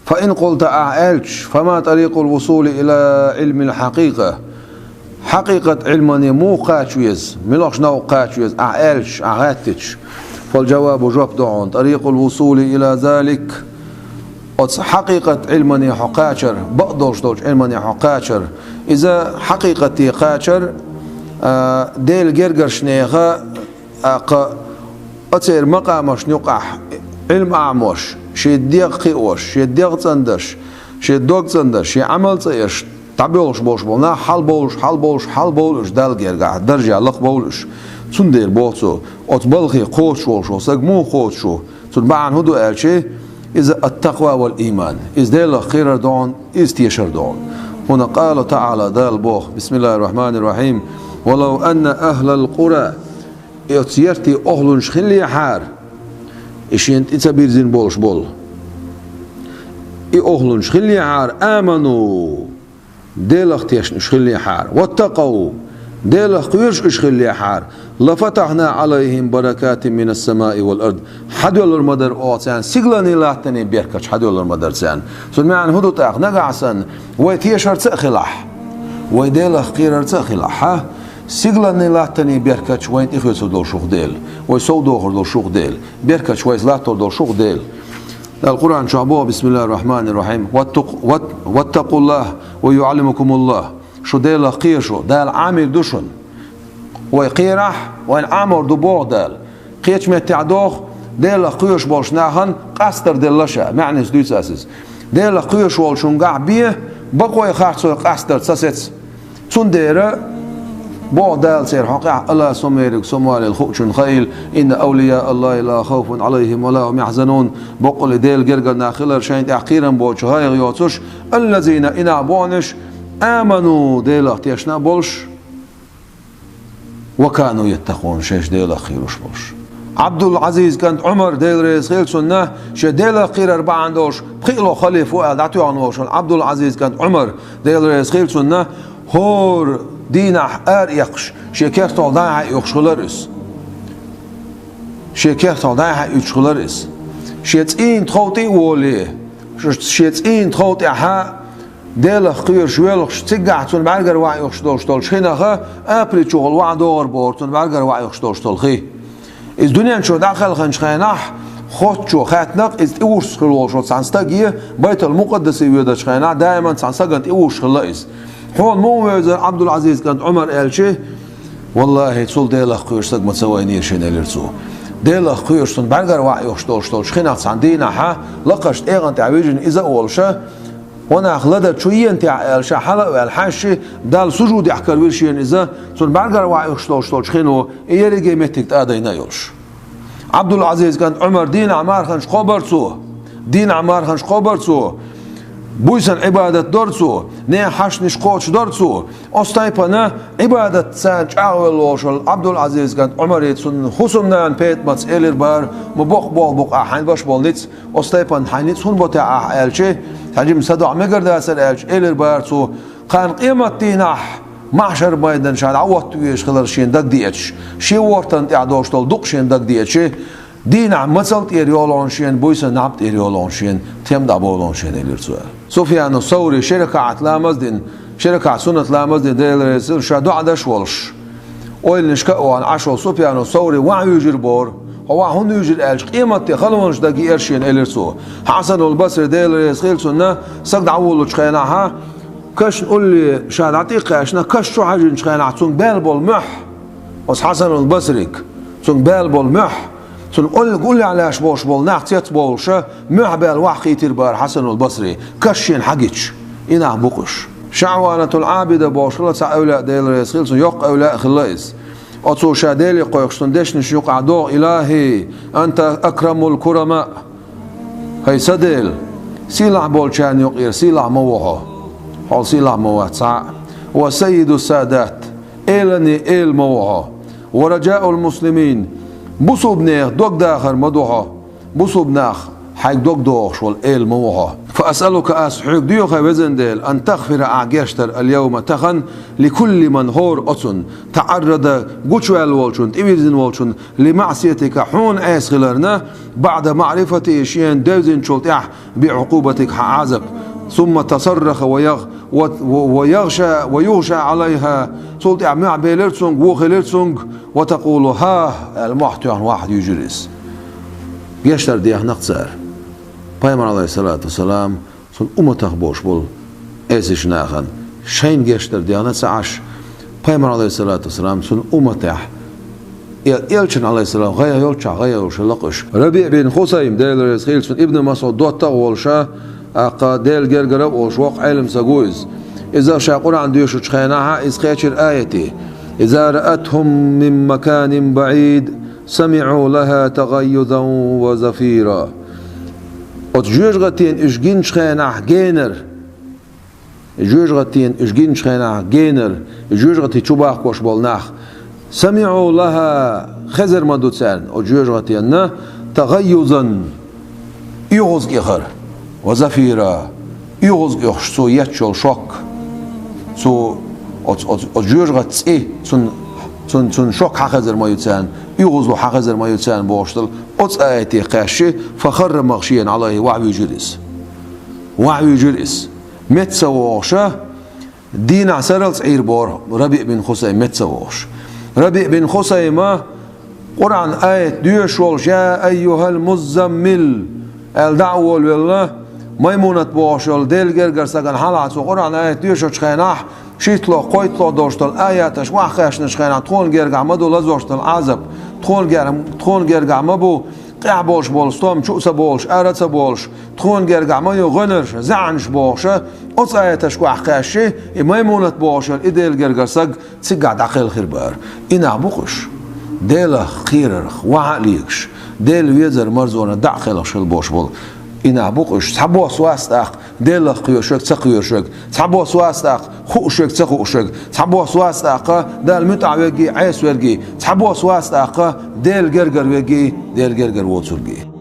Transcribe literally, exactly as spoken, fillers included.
فإن قلت, ахь аьлча, فما طريق الوصول إلى علم الحقيقة, хьакъикъат Ӏилмане муха кхача веза, муьлхача новкъа кхача веза ахь аьлча, ахь гӀаьттича, فالجواب, жоп ду хьуна: طريق الوصول إلى ذلك, оцу хьакъикъат Ӏилмане хьо кхачар, бакъдолуш долчу Ӏилмане хьо кхачар, иза хьакъикъате кхачар, а, Делан гергарчу нехан, тӀаккха оцеран макъамашна юкъахь Ӏилма Ӏамош, шен дегӀ кхиош, шен дегӀ цӀандеш, шен дог цӀандеш, шен Ӏамал цӀа еш, дӀабоьлхуш болуш болу нах хьалабовлуш, хьалабовлуш, хьалабовлу уьш Далла гергахь, даржехь лакхабовлу уьш. Цундела боху цо, оцу балхе кхочуш волуш волу стаг муха кхочуш ву? Цунна бахьана хӀун ду аьлча, иза التقوى والإيمان. Иза Делах кхерар ду хьуна, иза тешар ду хьуна. ХӀунда قال تعالى, Дала боху, بسم الله الرحمن الرحيم: ولو أن أهل القرى, и оцу яртийн охӀлунаш хиллехьара, и шена тӀе ца бирзина болуш болу, и охӀлунаш хиллехьара, آمنوا, Делах тешна уьш хиллехьара, واتقوا, Делах кхоьруш уьш хиллехьара, لفتحنا عليهم بركات من السماء والأرض, хьадоьллур ма дара оха царна, сигаланний латтанний беркаташ хьадоьллур ма дара царна. Цуьнан маьӀна хӀун ду тӀаккха? Нагахь санна вай тешарца а хилахь, вай Делах кхерарца а хилахь, хьа? Сигаланний латтанний беркаташ вайна тӀехоьцур долуш ву-кх Дела, вай сов дохур долуш ву-кх Дела, беркаташ вайца латтор долуш ву-кх Дела. Дала Къуръан чохь боху, بسم الله الرحمن الرحيم: واتق-, وات-, واتقوا الله ويعلمكم الله. Шу Делах кхера шу, Дала Ӏамийр ду шуна. Вай кхерахь, вайна Ӏамор ду боху Дала. Кхечу меттехь доху, Делах кхоьруш болчу нахана къастар делла ша, маьӀница дуьйцу ас иза. Делах кхоьруш волчуьнгахь бен, бакъой, харцой къастар ца сецна. Цундела боху Дала церан хьокъехь: ألا, со ма верг, со ма валийла хуучунна хаийла: إن أولياء الله لا خوف عليهم ولا هم يحزنون. Баккъалла Делан гергара нах хилар шайна тӀехь кхерам боцуш, гӀайгӀа йоцуш, الذين, и нах боху уьш, آمنوا, Делах тешна болуш, وكانوا يتقون, шаьш Делах кхоьруш болуш. Ӏабдул-Ӏазиз кӀант Ӏумар, Дела реза хила цунна, шен Делах кхерар бахьана долуш пхоьалгӀа халифа ву аьлла дӀатоьхна волуш волу Ӏабдул-Ӏазиз кӀант Ӏумар, Дела реза хила цунна, хӀора дийнахь араэккхаш, шен кертахь дӀай-хьай оьхуш хилар иза. Шен кертахь дӀай-хьай оьхуш хилар иза. Шен цӀийнан тхов тӀе а волий, ш-, шен цӀийнан тхов тӀехь Делах кхоьруш воьлхуш, цигахь цунна бӀаьргара ваха оьхуш долуш долчу хинаха, апри чухула ваха догӀур бохура цунна бӀаьргара ваха оьхуш долуш долу хи. Иза дуьнен чу дӀакхелхинчу хенахь, хоттачо хаьттина-кх, иза тӀе вуссуш хилла волуш волу цхьана стаге, Байтул-Мукъаддасе воьдучу хенахь, даиман цхьана стагана тӀе вуссуш хилла иза. Хьуна муха вевзара, Ӏабдул-Ӏазиз кӀант Ӏумар, аьлча, валлахӀи, цул Делах кхоьруш стаг ма ца вайнера шена, элира цо. Делах кхоьруш цунна бӀаьргара ваха оьхуш долуш долчу хинах цхьана дийнахь, лакхарчу тӀегӀан тӀехь вижина иза а волуша, ванах ладар чу еана техьа аьлла, ша хьала а ваьлла, хьаьжча, Далла сужудехь каравира шена иза, цунна бӀаьргара ваха оьхуш долуш долчу хино, и ерриге меттиг тӀадайна а йолуш. Ӏабдул-Ӏазиз кӀант Ӏумар дийнахь марханаш кхобар цо, дийнахь марханаш кхобар цо, буьйсанна Ӏибадат дора цо, нехан хьаштанаш кхочушдора цо, оцу тайпана Ӏибадат царна чӀагӀвелла волуш волу Ӏабдул-Ӏазиз кӀант Ӏумаре цунна хӀусамнана ПетӀамас элира бара: «Ма боккха болх бу-кх ахь, хьайна беш болу ницкъ, оцу тайпана хьайн ницкъ хӀунда бо техьа ахь?» аьлча, цхьа жима садоӀа мегар дацара аьлча, элира бара цо: «Кхана къематдийнахь, маьхьшар-майдан ша дӀахӀотта везаш хилар шена дагадеъча, шен вортан тӀехь долуш долу дукъ шена дагадеъча, дийнахь мацалла тӀера йолу хьуна шена, буьйсанна наб тӀера йолу хьуна шена, тем дӀаболу хьуна шена», — элира цо. Суфьяну Саври ши ракаӀат ламаз дина, ши ракаӀат суннат ламаз дина, Дела реза хила, ша доӀа деш волуш, ойланашка а вахана Ӏаш волу Суфьяну Саври ваха вуьйжира бохура. «Хьо ваха хӀунда вуьйжира?» аьлча, «Къематде халонаш дагадеара шена», — элира цо. Хьасанул Басри, Дела реза хила цунна, стаг дӀавуллучу хенахь, кашна улле ша дӀатӀекхаьчна, каш чу хьаьжинчу хенахь, цунга баьлла болу муьхь, оцу Хьасанул Басриг, цунга баьлла болу муьхь, цунна уллехь лаьш болуш болу нах цецбовлуша, муьхь баьлла ваха хийтира бара Хьасанул Басри, каш шена хьагича, и нах бу-кх уьш. ШаӀванатул Ӏабида бохуш хилла цхьа эвлаъ, Дела реза хила цунна, йоккха эвлаъ а хилла иза. Оцо ша Деле кхойкхуш, цуьнан дешнаш юкъахь догӀу: «Илахьи, анта акрамул курама». ХӀай сан Дела, сийлахь болчарна юкъера сийлахь ма ву хьо. Хьол сийлахь ма вац цхьа а. «Ва саййиду садат», эланийн эла ма ву хьо. «Ва раджаул муслимин», бусулбанех догдахар ма ду хьо. Бусулбанах хьайга догдохуш волу эла ма ву хьо. فأسألك, ас хьоьга доьху, хӀай везан Дела, أن تغفر, ахь гештдар, اليوم, тахан, لكل من, хӀора оцунна, تعرض, гучуваьлла волчунна, тӀевирзина волчунна, لمعصيتك, хьуна Ӏеса хиларна, بعد معرفته, шена девзинчул тӀаьхьа, بعقوبتك, хьан Ӏазап. ثم تصرخ ويغ-, و-, و-, ويغشى, ويغشى عليها, цул тӀаьхьа мохь белира цунга, вон хилира цунга, وتقول: ها, аьлла, мохь тоьхна вахьа вуьйжира иза. Гештдар дехнакх цара. Пайхамар, عليه الصلاة والسلام, цун умматах болуш болу Ӏесачу нахана шайна гештдар дехна ца Ӏаш, Пайхамар, عليه الصلاة والسلام, цун умматехь, э-, элчан, عليه السلام, гӀайгӀа йолчохь гӀайгӀа йолуш хилла-кх уьш. РабиӀ бин Хусайм, Дела реза хила цунна, Ибн МасӀуд доттагӀа волуш, тӀаккха Делан гергара а волуш, воккха Ӏелам стаг ву иза. Иза ша Къуръан доьшучу хенахь иза кхечира аят: إذا رأتهم من مكان بعيد سمعوا لها تغيظا وزفيرا. Оцу жоьжахатина уьш гиначу хенахь генара, жоьжахатина уьш гиначу хенахь генара, жоьжахати чу бахкош болу нах, سمعوا لها, хезар ма ду царна оцу жоьжахатина, تغيظا, оьгӀазкъехар, وزفيرا, оьгӀазкъехуш цо етташ йолу шок. Цо оцу, оцу, оцу жоьжахатин цӀе, цунна, цунна, цунна шок хьан хезар ма ю царна, оьгӀазло хьан хезар ма ю царна бохуш долу оцу аяте кхаьчча, فخر مغشيا عليه, вахьа вуьйжира иза. Вахьа вуьйжира иза. Метта ца вогӀуша, дийнахь сарралц Ӏийр бора РабиӀ бин Хусайм метта ца вогӀуш. РабиӀ бин Хусайма Къуръан аят доьшуш волуш: يا أيها المزمل, аьлла дӀа а волавелла, Маймунат бохуш йолу Делан гергара стагана хьалха цо Къуръан аят доьшучу хенахь, шийтталгӀа, кхойтталгӀа долуш долу аяташ вахьа кхаьчначу хенахь, тхуна гергахь ма ду лазош долу Ӏазап, тхуна гер-, тхуна гергахь ма бу къехь болуш болу стом чу а ца болуш, ара а ца болуш, тхуна гергахь ма ю гӀоьнарш, заьӀнаш бохуша, оцу аяташка вахьа кхаьчча, и Маймунат бохуш йолу и Делан гергара стаг цигахь дӀакхелхира бара. И нах бу-кх уьш, Делах кхерарх, вахьа а легаш, Делан везар марзонан дӀа а кхелхаш хила болуш болу. И нах бу-кх уьш, цхьабосса вац тӀаккха Делах кхоьруш верг, ца кхоьруш верг, цхьабосса вац тӀаккха хууш верг, ца хууш верг, цхьабосса вац тӀаккха Далла муьтӀахь верг а, Ӏеса верг а, цхьабосса вац тӀаккха Делан гергара верг а, Делан гергара воцург а.